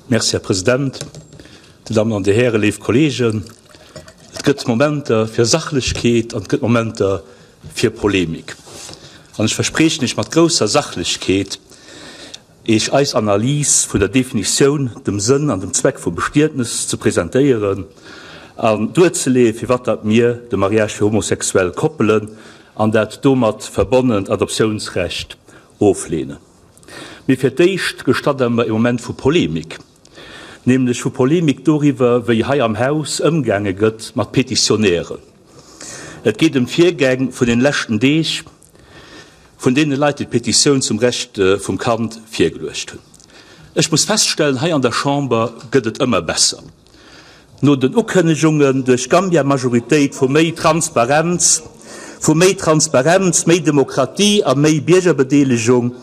Merci, Här President. Dir Dammen an Dir Hären, léif Kolleegen, et gëtt Momenter fir Sachlechkeet an et gëtt Momenter fir Polemik. An ech verspriechen Iech mat grousser Sachlechkeet, Iech eis Analys vun der Definitioun, dem Sënn an dem Zweck vum Bestietnes ze presentéieren an duerzeleeën, firwat datt mir de Mariage fir homosexuell Koppelen an dat domat verbonnent Adoptiounsrecht ofleenen. Mee fir d'éischt gestatt Der mer e Moment vu Polemik, nämlech vu Polemik doriwwer, wéi hei am Haus ëmgaange gëtt mat Petitionären. Et geet ëm d'Virgäng vun den leschten Deeg vun deene Leit, déi d'Petitioun zum Recht vum Kand virgeluecht hunn. Ech muss feststellen, hei an der Chamber gëtt et ëmmer besser. No den Ukënnegungen duerch d'Gambia-Majoritéit vu méi Transparenz, vu méi Transparenz, méi Demokratie a méi Biergerbedeelegung,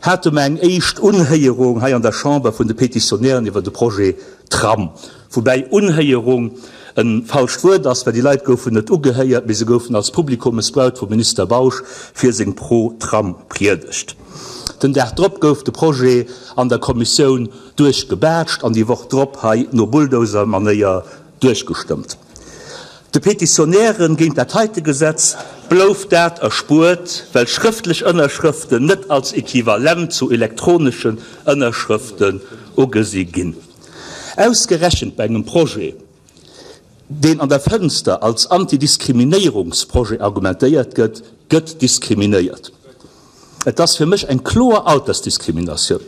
hate mer eng éischt Unhéierung hei an der Chamber vun de Petitionären iwwer de Projet Tram. Woubäi Unhéierung e falscht Wuert ass, well déi Leit goufen net ugehéiert, mee se goufen als Publikum mëssbraucht vum Minister Bausch fir seng Pro-Tram-Priedegt. Den Dag drop gouf de Projet an der Kommissioun duerchgebaatscht an déi Woch drop hei no Bulldozer-Manéier duerchgestëmmt. De Petitionären géint dat heite Gesetz blouf dat erspuert, well schrëftlech Ënnerschrëften net als equivalent zu elektroneschen Ënnerschrëften ugesi ginn. Ausgerechent bei engem Projet, deen an der Fënster als Antidiskriminéierungsprojet argumentéiert gëtt, gëtt diskriminéiert. Et ass fir mech eng kloer Altersdiskriminatioun,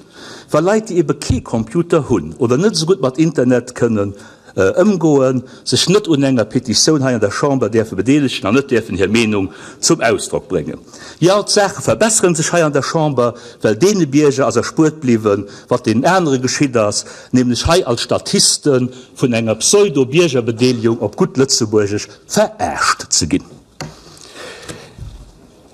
wa Leit, déi ebe kee Computer hunn oder net esou gutt mat Internet kënnen ëmgoen, sech net un enger Petitioun hei an der Chamber däerfe bedeelegen an net däerfen hir Meenung zum Ausdrock bréngen. Jo, d'Saache verbessere sech hei an der Chamber, well deene Bierger ass erspuert bliwwen, wat deenen anere geschitt ass, nämlech hei als Statiste vun enger Pseudo-Biergerbedeelegung op gutt Lëtzebuergesch verarscht ze ginn.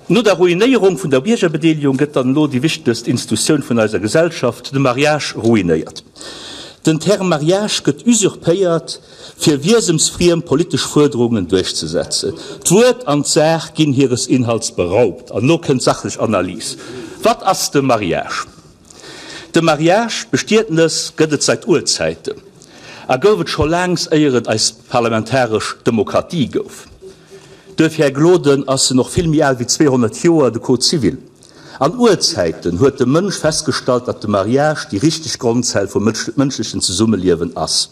No der Ruinéierung vun der Biergerbedeelegung gëtt dann elo déi wichtegst Institutioun vun eiser Gesellschaft, de Mariage, ruinéiert. Den Term Mariage gëtt usurpéiert, fir wiesemsfriem politesch Fuerderungen duerchzesetzen. D'Wuert an d'Saach ginn hires Inhalts beraubt. An elo kënnt d'sachlech Analys. Wat ass de Mariage? De Mariage, d'Bestietnes, gëtt et seit Urzäiten a gouf et scho laangs éier et eis parlamentaresch Demokratie gouf. Duerfir, Här Gloden, ass en och vill méi al wéi 200 Joer, de Code civil. An Urzäiten huet de Mënsch festgestallt, datt de Mariage déi richteg Grondzell vum mënschlechen Zesummeliewen ass.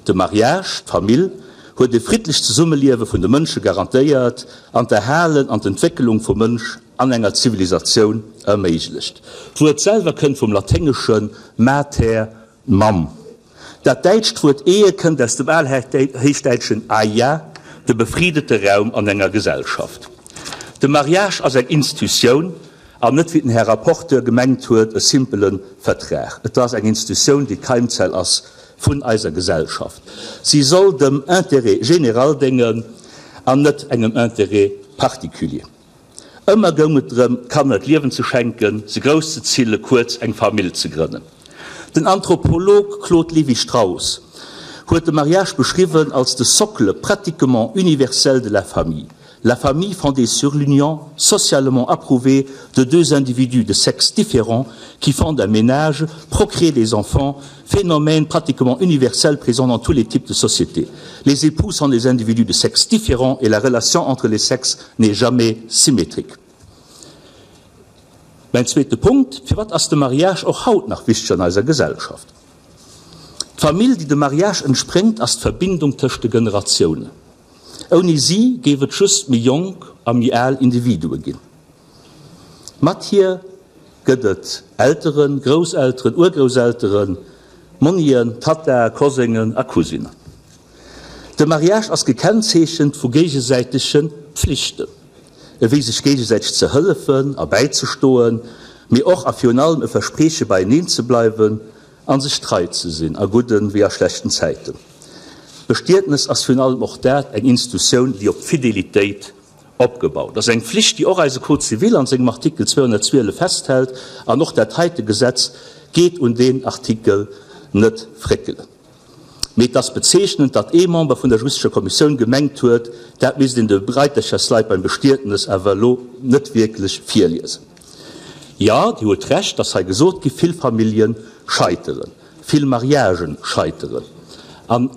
De Mariage, d'Famill, huet e friddlecht Zesummeliewe vun de Mënsche garantéiert an d'Erhalen an d'Entwéckelung vum Mënsch an enger Zivilisatioun erméiglecht. D'Wuert selwer kënnt vum laténgesche mater, Mamm. Dat däitscht Wuert Ehe kënnt aus dem alhéichdäitschen aia, de befriddete Raum an enger Gesellschaft. De Mariage ass eng Institutioun an net, wéi den Här Rapporteur gemengt huet, e simpele Vertrag. Et ass eng Institutioun, déi d'Keimzell ass vun eiser Gesellschaft. Si soll dem Intérêt général déngen an net engem Intérêt particulier. Ëmmer goung et drëm, Kanner d'Liewen ze schenken, se grousszezillen, kuerz, eng Famill ze grënnen. Den Anthropolog Claude Lévi-Strauss huet de Mariage beschriwwen als de socle pratiquement universel de la famille, la famille fondée sur l'union socialement approuvée de deux individus de sexes différents qui fondent un ménage, procréent des enfants, phénomène pratiquement universel présent dans tous les types de sociétés. Les époux sont des individus de sexes différents et la relation entre les sexes n'est jamais symétrique. Mäin zweete Punkt, Firwat ass de Mariage och haut nach wichteg an eiser Gesellschaft? D'Famill, déi dem Mariage entspréngt, ass d'Verbindung tëscht de Generatiounen. Ouni si géif et just méi jonk a méi al Individue ginn. Mat hir gëtt et Elteren, Grousselteren, Urgrousselteren, Monnien, Tattae, Koséngen a Cousinen. De Mariage ass gekennzeechent vu géigesäitege Pflichten, ewéi sech géigesäiteg ze hëllefen a bäizestoen, mee och a virun allem e Versprieche beieneen ze bleiwen a sech trei ze sinn a gudden wéi a schlechten Zäiten. D'Bestietnes ass virun allem och dat, eng Institutioun, déi op d'Fidelitéit Opgebaut ass. Eng Flicht, déi och eise Code civil an sengem Artikel 212 festhält, an och dat heite Gesetz geet un deen Artikel net fréckelen. Mee et ass bezeechnend, datt ee Member vun der juristescher Kommissioun gemengt huet, dat misst een de Breiterchersleit beim Bestietnes awer elo net wierklech virliesen. Jo, Dir hutt Recht, ass hei gesot gi, vill Famillje scheiteren. Vill Mariagen scheiteren. An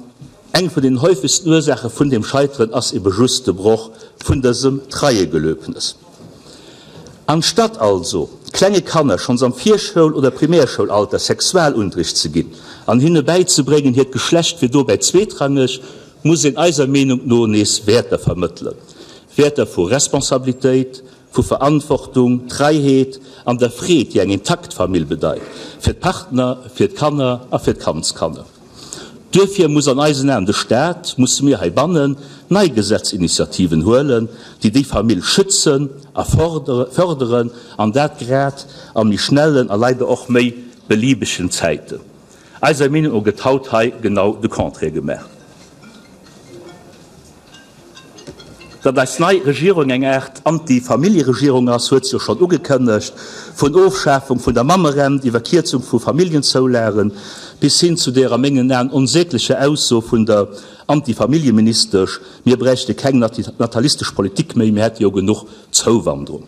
eng vun den häufegsten Ursaache vun deem Scheiteren ass ebe just de Broch vun dësem Treiegelöbnis. Anstatt also klenge Kanner schonns am Virschoul oder Primärschoulalter Sexualunterricht ze ginn an hinne bäizebréngen, hiert Geschlecht wier dobäi zweetrangeg, muss een eiser Meenung no nees Wäerter vermëttelen, Wäerter vu Responsabilitéit, vu Verantwortung, Treiheet an der Freed, déi eng intakt Famill bedeit, fir d'Partner, fir d'Kanner a fir d'Kandskanner. Duerfir muss an eisen Aen de Staat, musse mir heibannen nei Gesetzinitiativen huelen, déi déi Famill schützen a förderen, an dat grad a méi schnellen a leider och méi beliebegen Zäiten. Eiser Meenung no gëtt haut hei genau de Contraire gemaach. Datt eis nei Regierung eng Aart Anti-Familljeregierung ass, huet se jo schonn ugekënnegt, vun Ofschafung vun der Mammerent iwwer Kierzung vu Familljenzoulagen bis hin zu der a mengen Aen onsäglecher Ausso vun der Anti-Familljeministesch, mir bräichte keng natalistesch Politik méi, mir hätte jo genuch Zouwanderung.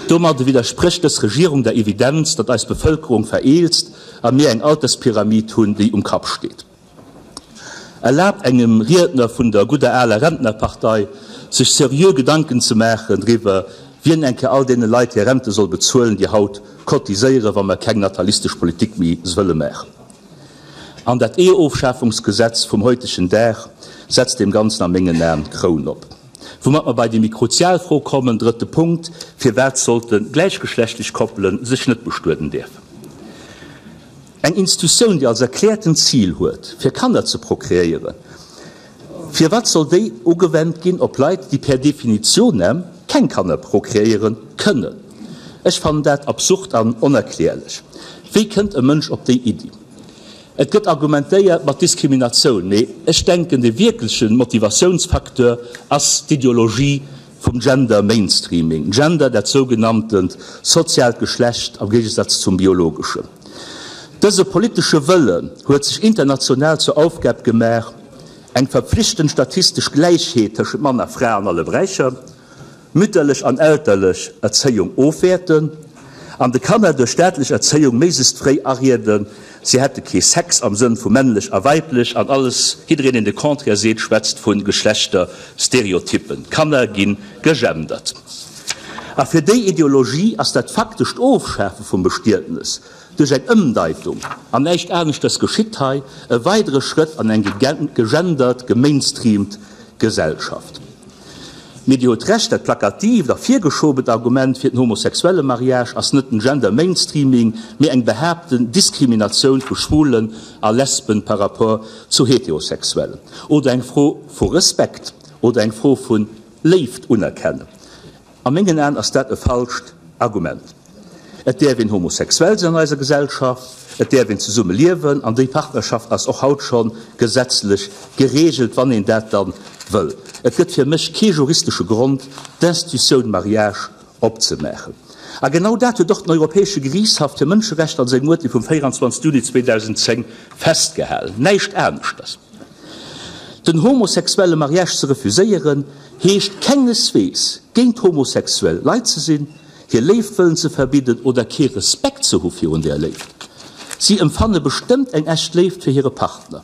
Domadde widdersprécht dës Regierung der Evidenz, datt eis Bevëlkerung vereelzt a mir eng Alterspyramid hunn, déi um Kapp steet. Erlaabt engem Riedner vun der gudder aler Rentnerpartei, sech seriö Gedanken ze maachen driwwer, wien eng Kéier all deene Leit hir Rente soll bezuelen, déi haut cotiséieren, wa mer keng natalistesch Politik méi wëlle maachen. An dat Eheofschafungsgesetz vum heutegen Dag setzt deem Ganzen a mengen Aen d'Kroun op. Woumat mer bei déi méi kruzial Fro kommen, drëtte Punkt, Firwat sollte gläichgeschlechtlech Koppele sech net bestueden däerfen? Eng Institutioun, déi als erkläerten Zil huet, fir Kanner ze prokreéieren, firwat soll déi ugewennt ginn op Leit, déi per definitionem keng Kanner prokreéiere kënnen? Ech fannen dat absurd an onerklärlech. Wéi kënnt e Mënsch op déi Iddi? Et gëtt argumentéiert mat Diskriminatioun, mee ech denken, de wierkleche Motivatiounsfacteur ass d'Ideologie vum Gender Mainstreaming. Gender, dat sougenanntent soziaalt Geschlecht am Géigesaz zum biologeschen. Dëse politesche Wëllen huet sech international zur Aufgab gemaach, eng verpflichtend statistesch Gläichheet tëschent Mann a Fra an alle Beräicher, mütterlech an elterlech Erzéiung ofwäerten an de Kanner duerch staatlech Erzéiung méiglechst fréi arieden, si hätte kee Sex am Sënn vu männlech a weiblech an alles, jiddereen deen de Contraire seet, schwätzt vu Geschlechterstereotyppen. D'Kanner gi gegendert. A fir déi Ideologie ass dat faktescht Ofschafe vum Bestietnes duerch eng Ëmdeitung, an näischt aneschters geschitt hei, e weidere Schrëtt an eng gegendert, gemainstreamt Gesellschaft. Mee Dir hutt Recht, dat plakatiivt a virgeschobent Argument fir den homosexuelle Mariage ass net den Gender Mainstreaming, mee eng behaapten Diskriminatioun vu Schwulen a Lesben par rapport zu Heterosexuellen. Oder eng Fro vu Respekt. Oder eng Fro vu Léift unerkennen. A mengen Aen ass dat e falscht Argument. Et däerf een homosexuell sinn an eiser Gesellschaft, et däerf een zesumme liewen an déi Partnerschaft ass och haut scho gesetzlech geregelt, wann een dat dann wëll. Et gëtt fir mech kee juristesche Grond, d'Institutioun Mariage opzemaachen. A genau dat huet och den Europäesche Geriichtshaff fir Mënscherechter an sengem Urteel vum 24 Juni 2010 festgehalen. Näischt aneschters. Den homosexuelle Mariage ze refuséieren, heescht kengeswees géint homosexuell Leit ze sinn, hir Léift wëllen ze verbidden oder kee Respekt ze hu virun där Léift. Si emfanne bestëmmt eng echt Léift fir hire Partner.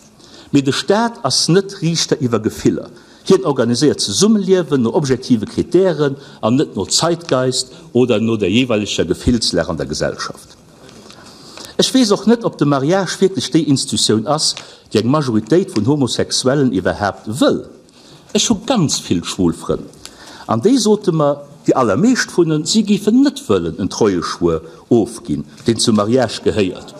Mee de Staat ass net Riichter iwwer Gefiller. Hien organiséiert d'Zesummeliewen no objektive Kritären an net no Zeitgeist oder no der jeeweileger Gefillslag an der Gesellschaft. Ech weess och net, ob de Mariage wierklech déi Institutioun ass, déi eng Majoritéit vun Homosexuellen iwwerhaapt wëll. Ech hu ganz vill schwul Frënn, an déi sote mer, déi allermeescht vun en, si géifen net wëllen en Treueschwuer ofginn, deen zum Mariage gehéiert.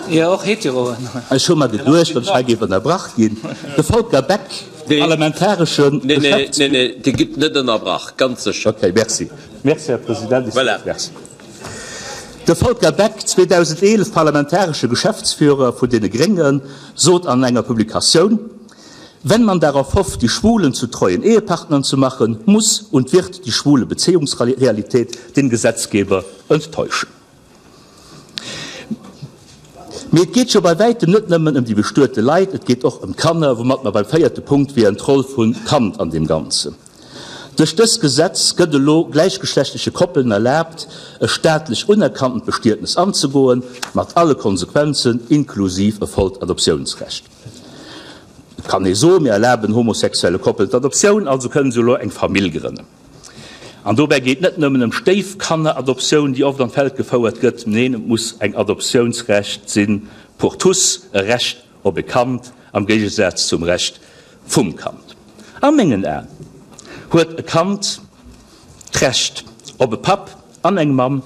Jo, och Heteroen. Ech hu mer geduecht, datt ech hei géif ënnerbrach ginn. De Volker Beck, parlamentaresche Nee, nee, nee, nee, Dir gitt net ënnerbrach, ganz sécher. Okay, merci. Merci, Här President. Voilà. Merci. De Volker Beck, 2011 parlamentaresche Geschäftsführer vun deene Gréngen, sot an enger Publikatioun, Wenn man darauf hofft, die Schwulen zu treuen Ehepartnern zu machen, muss und wird die schwule Beziehungsrealität den Gesetzgeber enttäuschen. Mee et geet jo bei wäitem net nëmmen ëm déi bestuete Leit, et geet och ëm d'Kanner, woumat mer beim véierte Punkt wieren, d'Roll vum Kand an deem Ganzen. Duerch dëst Gesetz gëtt elo gläichgeschlechtleche Koppeln erlaabt, e staatlech unerkanntent Bestietnes anzegoen, mat alle Konsequenzen, inklusiv e vollt Adoptiounsrecht. Et kann ee soen, mir erlaben homosexuelle Koppeln d'Adoptioun, also kënnen se elo eng Famill grënnen. An dobäi geet net nëmmen ëm Stéifkanneradoptioun, déi oft an d'Feld gefouert gëtt, neen, et muss eng Adoptiounsrecht sinn pour tous, e Recht op e Kand am Géigesaz zum Recht vum Kand. A mengen Aen huet e Kand d'Recht op e Papp an eng Mamm,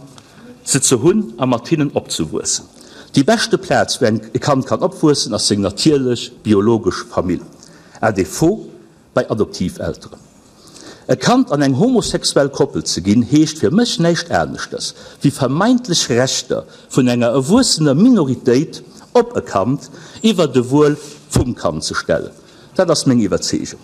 se ze hunn a mat hinnen opzewuessen. Déi beschte Plaz, wou e Kand kann opwuessen, ass seng natierlech, biologesch Famill, à défaut bei Adoptivelteren. E Kand an eng homosexuell Koppel ze ginn, heescht fir mech näischt aneschtes, wéi vermeintlech Rechter vun enger erwuessener Minoritéit op e Kand iwwer de Wuel vum Kand ze stellen. Dat ass meng Iwwerzeegung.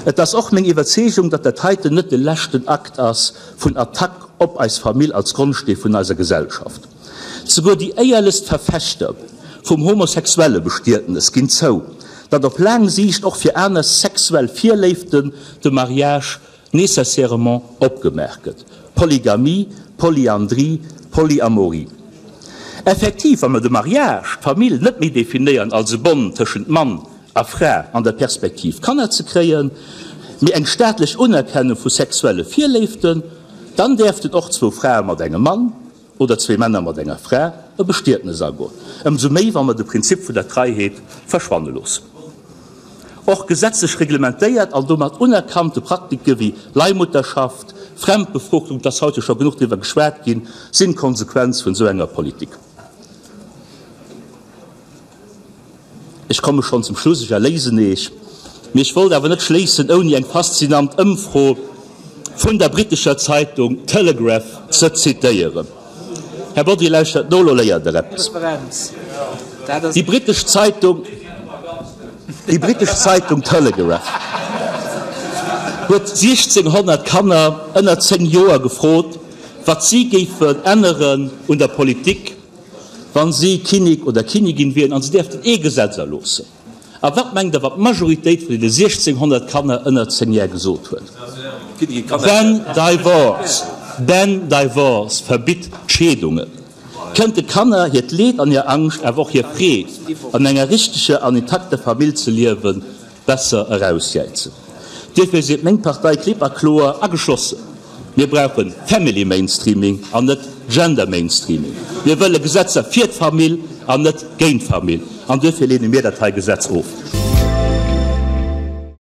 Et ass och meng Iwwerzeegung, datt dat heiten net de leschten Akt ass vun Attack op eis Famill als Grondstee vun eiser Gesellschaft. Souguer déi éierlechst Verfechter vum homosexuelle Bestietnes ginn zou, datt op laang Siicht och fir aner sexuell Virléiften de Mariage nécessairement opgemaach gëtt, Polygamie, Polyandrie, Polyamorie. Effektiv, wa mer de Mariage, d'Famill, net méi definéieren als e Bond tëschent Mann a Fra an der Perspektiv Kanner ze kréien, mee eng staatlech Unerkennung vu sexuelle Virléiften, dann däerften och zwou Frae mat engem Mann oder zwee Männer mat enger Fra e Bestietnes agoen, ëmsou méi wa mer de Prinzip vun der Treiheet verschwanne loossen. Och gesetzlech reglementéiert an domat unerkannte Praktike wéi Leihmutterschaft, Fremdbefruchtung, et ass haut jo scho genuch driwwer geschwat ginn, sinn d'Konsequenz vun esou enger Politik. Ech komme schonn zum Schluss, ech erléisen Iech. Mee ech wollt awer net schléissen, ouni eng faszinant Ëmfro vun der brittescher Zeitung Telegraph ze zitéieren. Här Bodry, lauschtert no, lo léiert Der eppes. Déi brittesch Zeitung, déi brittesch Zeitung Telegraph huet 1.600 Kanner ënner 10 Joer gefrot, wat si géifen änneren un der Politik, Wann si Kinnek oder Kinnigin wieren an se däerften ee Gesetz erloossen. A wat mengt Der, wat d'Majoritéit vun deene 1.600 Kanner ënner 10 Jär gesot huet? Ban divorce! Ban divorce! Verbitt d'Scheedungen! Kënnt de Kanner hiert Leed an hir Angscht, awer och hir Freed, an enger richteger an intakter Famill ze liewen, besser erausjäizen. Duerfir seet meng Partei klipp a kloer a geschlossen, Mir brauche Family Mainstreaming an net Gender Mainstreaming. Mir wëlle Gesetzer fir d'Famill an net géint d'Famill. An duerfir leene mir dat hei Gesetz of.